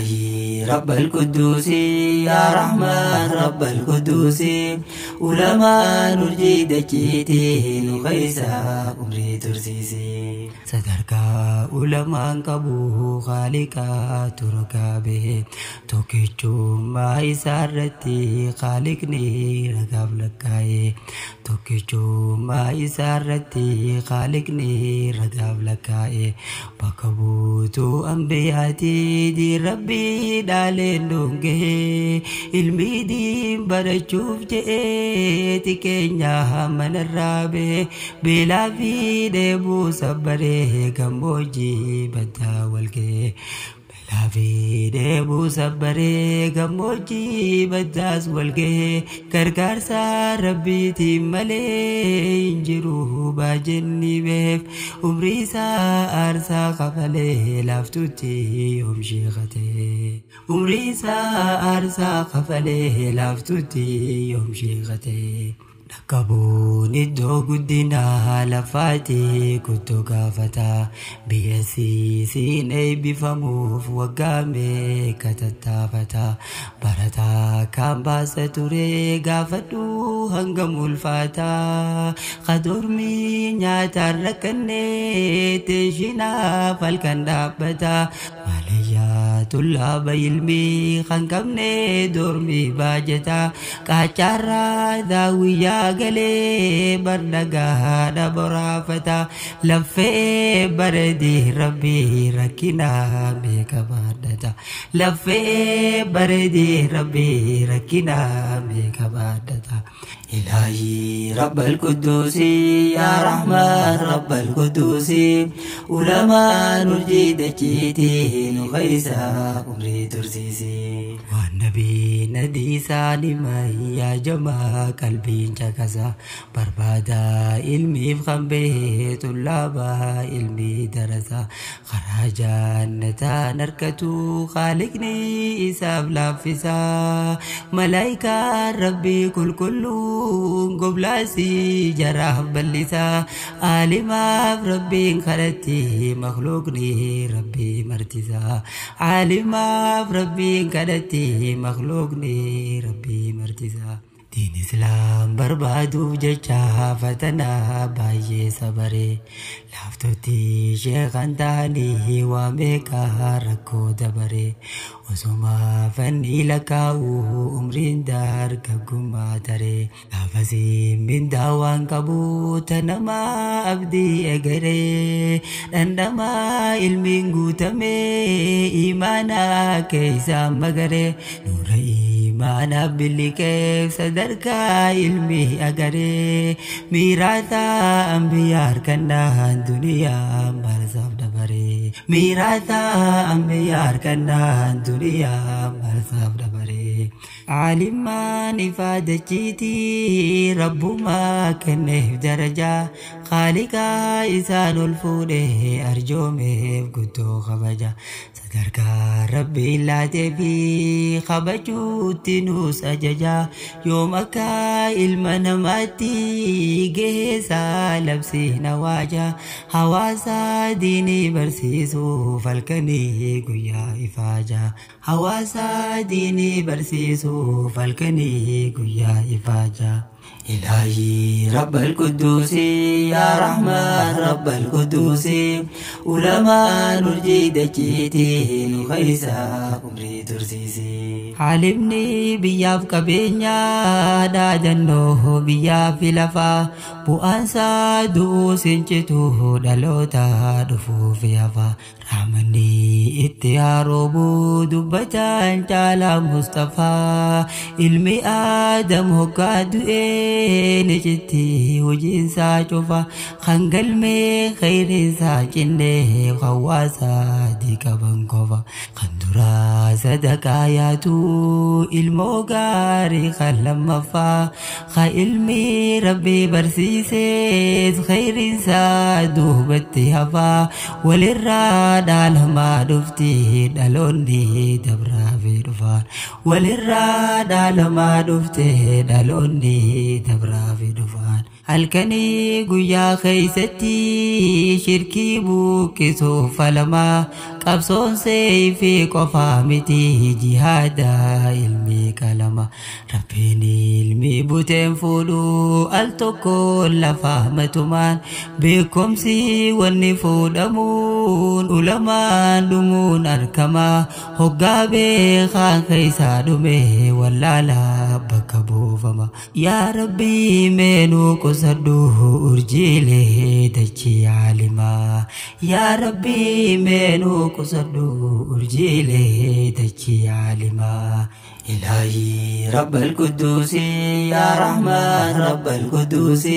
إلهي رب القدوس يا رحمن رب القدوس علماء نرجي دجيتي نخيسا عمري ترسيسي sadarkaa ulamaan qabu Khaaliqa turkaa bahe tokkichummaa isaarratti Khaaliqni ragaaf lakkaa'e tokkichummaa isaarratti Khaaliqni ragaaf lakkaa'e bakka buutuu ambiyaatii diin rabbii dhaaleen dhungee ilmi diin barachuuf je'ee xiqqeenya manarraa bahe beelaa fi dheebuu sabbaree gammoojjii baddaa walga'ee beelaa fi dheebuu sabbaree gammoojjii baddaas walga'ee gargaarsa rabbiitiin malee hin jiru baajenni beef umrii isaa aarsaa kafalee laaftutti yoom sheekatee umrii isaa aarsaa kafalee laaftutti yoom sheekatee. Dhaqqabuun iddoo guddinaa lafaati guddoo gaafata biyya siisiin eebbifamuuf waggaa meeqa tattaafata barataa kan baasa ture gaafadhu hangam ulfaata qaxormii nyaataan rakkannee teeshinaaf halkan dhaabbata malayyaa tullaaba ilmii kan qabne dormii baajata qaacaarraa daawwiyyaa galee barnagaadha boraafata laffee bareedii rabbii rakkina meeqa baadhata laffee bareedii rabbii rakkina meeqa baadhata. إلهي رب القدوس يا رحمن رب القدوس علماء نرجي دجيتي نخيسا عمري ترسيسي والنبي ندي سالما يا جماعة قلبي انشكسا بربادا علمي فخم به طلابا علمي درسا خراجا نتا نركتو خالقني إساب لافسا ملايكة ربي كل كله قبلاسي جراح بلسا عالما ربي خلتي مخلوقني ربي مرتزا عالما ربي خلتي مخلوقني ربي مرتزا دين إسلام بربادوف جcha fatana baay'ee sabare laaftootti sheekan ta'anii waa meeqa rakkoo dabare osoma fanni lakkaa'u umriin dargaggummaa tare gaafasii mindaa waan qabu tanama abdii egeree dhandhamaa ilmiin guutame imaana keessa magaree nuura imaana billiqeef sadarkaa ilmi agaree miiraata ambiyaa harkannaan duniyaa marsaaf dabaree miiraata ambiyaa harkannaan duniyaa marsaaf dabaree caalimaan ifaadachiitii rabbumaa kenneef darajaa Khaaliqaa isaan ol fuudhee arjoomeef guddoo kabaja sadarkaa rabbiin laatee fi kabajuutti nuus ajaja yoom akka ilma namaatti geessaa labsiin hawaaja hawaasa diinii barsiisuuf halkanii guyyaa ifaaja hawaasa diinii barsiisuuf halkanii guyyaa ifaaja. إلهي رب القدوس يا رحمن رب القدوس علماء نرجي دجيتي نخيسا عمري ترسيسي علمني بياف قبينيا دادنو بياف لفا بؤانسا دو سنجتو دلوتا دفو فيافا رحمني اتياروبو دبتان تعالى مصطفى علمي آدم هكادو نجتي وجنسا شوفا خنقلمي خير ساكنه خواسا ديك بنكوفا خندرا صدقاياتو الموغاري خلمفا خيلمي ربي برسيسيس خير سادو بتهفا وللرادة لما دفتي دلوني دبرا في دفان وللرادة لما دفتي دلوني دبرا في دفان. Halkanii guyyaa keeysatti shirkii buqqisuuf falamaa qabsoon seeyfii qofaa miti jihaada ilmii qalama. Rabbiin ilmii buteen fuudhuu al tokko lafaa matumaan beekumsi wanni fuudhamuun ulamaan dhumuun argama hoggaa beekaan keeysaa dhume wallaalaa bakka buufama. Yaa Rabbii meenuu qusadhu urjiilee dachii caalimaa. Yaa Rabbii meenuu qusadhu urjiilee dachii caalimaa. إلهي رب القدوس يا رحمن رب القدوس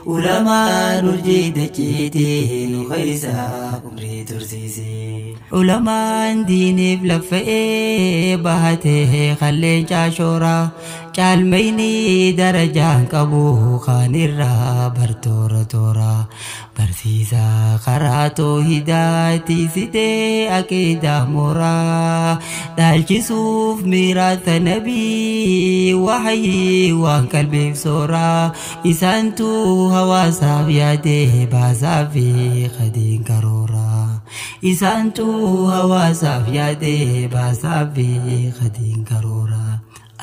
علماء نرجي دجيتي نخيسا عمري ترسيسي علماء ديني بلفئي بهته خلين شاشورا caalmayni darajaan qabu kaanirraa bartoora toora barsiisaa karaa toohidaa tiisitee aqiidaa mooraa dhaalchisuuf miiraata nabii wahayii waan qalbiif sooraa isaantu hawaasaaf yaadee baasaa fi qadiin karooraa isaantu hawaasaaf yaadee baasaa fi qadiin karooraa.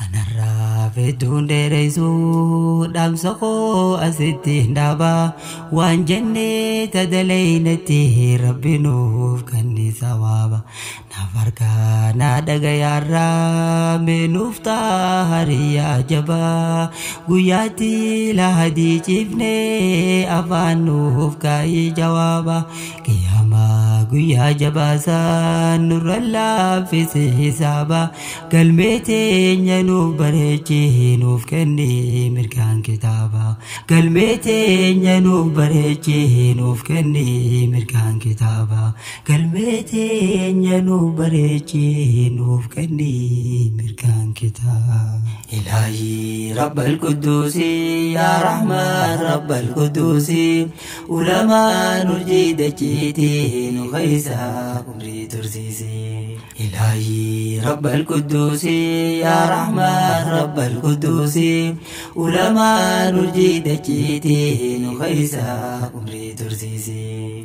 Anarraa fedduun dheereessuu dhaamsa koo asitti hin dhaabaa waan jennee tadaleynatti rabbi nuuf kenni sawaaba. Naaf harkaa naa dhagayaarraa meenuuf ta'a hariyaa jabaa guyyaatti lahadii ciifnee afaan nuuf kaayii jawaaba. Qiyaamaa guyyaa jabaasaan nurra laaffise hisaaba galmee teenya nuuf bareechee nuuf kenni mirgaan kitaaba. Galmee teenya nuuf bareechee nuuf kenni mirgaan kitaaba. Galmee teenya nuuf bareechee nuuf kenni mirgaan kitaaba. إلهي رب القدوس يا رحمن رب القدوس علماء نرجي دجيتي نخيسا عمري ترسيسي. إلهي رب القدوس يا رحمن رب القدوس علماء نرجي دجيتي نخيسا عمري ترسيسي.